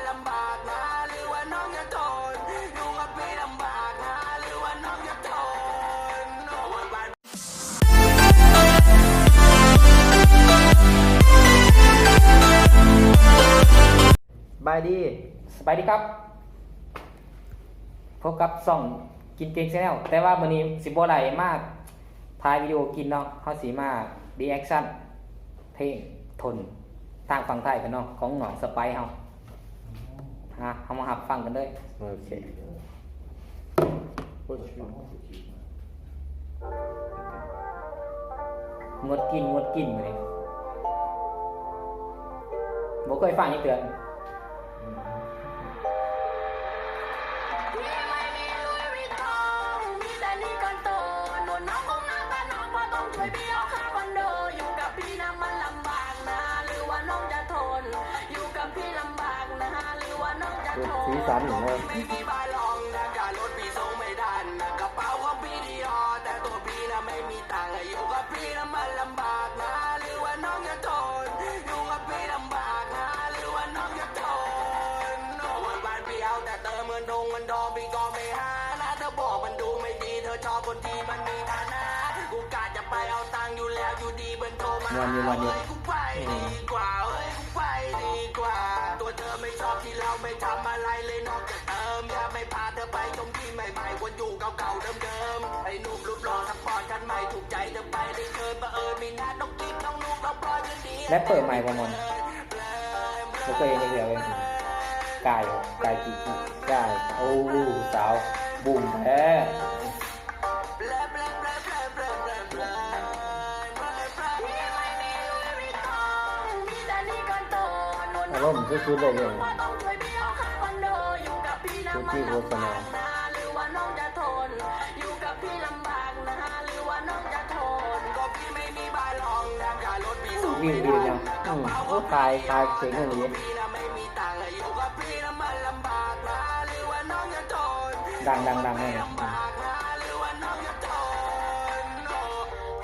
ລຳບາກນະ ຫຼືວ່ານ້ອງຢາກທົນ ຢູ່ກັບພີ່ລຳບາກນະ ຫຼືວ່ານ້ອງຢາກທົນ. ສະບາຍດີ ສະບາຍດີຄັບ ພົບກັບຊ່ອງກິນເກັ່ງແຊນແນວ ແຕ່ວ່າມື້ນີ້ຊິບໍ່ໄດ້ມາຖ່າຍວິດີໂອກິນເນາະ ເຮົາຊິມາຣີແອັກຊັນເພງທົນ ທາງຝັ່ງໄທກັນເນາະ ຂອງນ້ອງສະໄປເຮົາ. ອ່ະ ເຮົາມາຮັບຟັງກັນເລີຍ. ໂອເຄ ງົດກິນ ງົດກິນມື້ນີ້ ບໍ່ເຄີຍຟັງຈັກເທື່ອ. ສີສັນເນາະ. ມ່ວນຢູ່ ມ່ວນຢູ່ ອືມ ແຣັບເປີໃໝ່ບໍ່ມ່ວນ ບໍ່ເຄີຍເຫັນຈັກເທື່ອເລີຍ. ກາຍ ກາຍ ກາຍ ໂອ້ ສາວບຸ້ມແທ້. ອາລົມສຸດໆເລີຍເດ. ວິວດີເນາະ ອືມ ໂອ້ ຂາຍ ຂາຍເກັ່ງອີ່ຫຼີ. ດັງໆໆ ເລີຍ.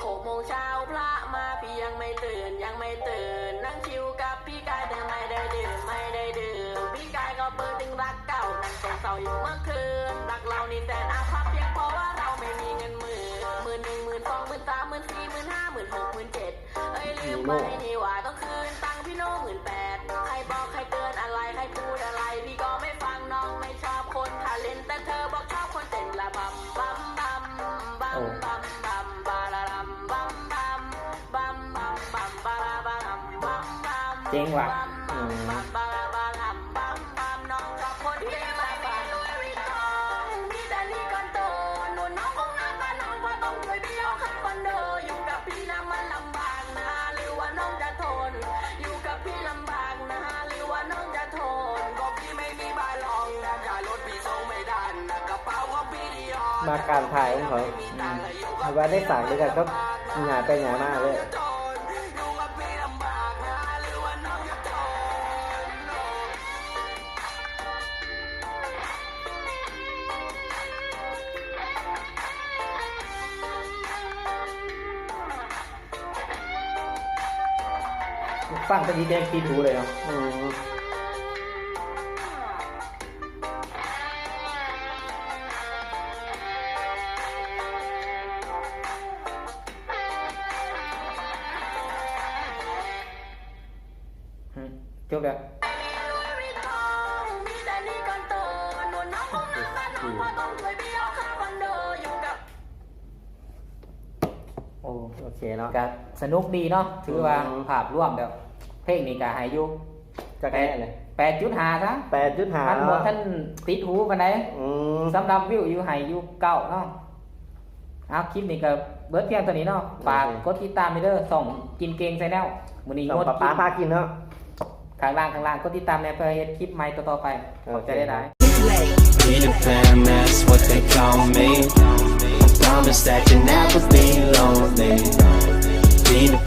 ຫົກໂມງເຊົ້າພະມາ ພີ່ຍັງໄມ່ຕື່ນ ຍັງໄມ່ຕື່ນ ນັ່ງຊິວກັບພີ່ກາຍ ແຕ່ໄມ່ໄດ້ດື່ມ ໄມ່ໄດ້ດື່ມ ພີ່ກາຍກໍເປີດເຖິງລັກເກົ່າ ນັ່ງເສົ້າຢູ່ເມື່ອຄືນ ລັກເຫຼົ້ານີ້ແສນອາພັບ ພຽງເພາະວ່າເຮົາໄມ່ມີເງິນໝື່ນ ໝື່ນໜຶ່ງ ໝື່ນສອງ ໝື່ນສາມ ໝື່ນສີ່ ໝື່ນຫ້າ ໝື່ນຫົກ ໝື່ນເຈັດ ເອີຍ ລືມໄປນີ້ວ່າຕ້ອງຄືນຕັງພີ່ໂນໝື່ນແປດ ໃຄບອກໃຄເຕືອນອະໄລ ໃຄພູດອະໄລ ພີ່ກໍໄມ່ຟັງ ນ້ອງໄມ່ຊອບຄົນຂາເຫຼັ້ນ ແຕ່ເທີບອກຊອບຄົນເຕັ້ນລະບຳ ບຳ ບຳ ບຳ ບຳ ບຳ ບາລາລຳ ບຳ ບຳ ບຳ ບຳ ບາລາບາລຳ ບຳ ບຳ ເກັ່ງວ່ະ ບຳ ບຳ ອືມ ບຳ ບາລາບາລຳ ບຳ ບຳ ນ້ອງຊອບຄົນເກັ່ງລະບຳ ມີແຕ່ນີ້ກ່ອນໂຕ ໜູນ້ອງຄົງນາ ພານ້ອງບໍ່ຕ້ອງຊ່ວຍ ພີ່ເອົາຄາຄອນໂດ ຢູ່ກັບພີ່ນະມັນລຳ ມາການຖ່າຍຂອງເຂົາ ອືມ ເຂົາວ່າໄດ້ສາກເດີກັນ ເຂົາຫຍ້າຍໄປຫຍ້າຍມາເລີຍ. ຟັງເປັນດີເຈຕິດຫູເລີຍເນາະ ອືມ. ຈົບແລ້ວ. ໂອ້ ໂອເຄເນາະ ກະສະໜຸກດີເນາະ ຖືວ່າ ອືມ ພາບລວມແລ້ວ ເພງນີ້ກະໃຫ້ຢູ່ຈັກຄະແນນເລີຍ ແປດຈຸດຫ້າ ຊະ ແປດຈຸດຫ້າ ມັນບໍ່ທັນຕິດຫູປານໃດ ອືມ ສຳລັບວິວຢູ່ໃຫ້ຢູ່ເກົ້າເນາະ. ເອົາ ຄລິບນີ້ກໍເບິດພຽງເທົ່ານີ້ເນາະ ໂອເຄ ຝາກກົດຕິດຕາມແດ່ເດີ ຊ່ອງກິນເກັ່ງແຊນແນວ ມື້ນີ້ງົດກິນ ປາປາພາກິນເນາະ ຂ້າງລ່າງ ຂ້າງລ່າງ ກົດຕິດຕາມແດ່ ເພື່ອເຮັດຄລິບໃໝ່ຕໍ່ໆໄປ ໂອເຄ ຂອບໃຈຫຼາຍໆ. Peter Pan, that's what they call me. I promise that you'll never be lonely. Peter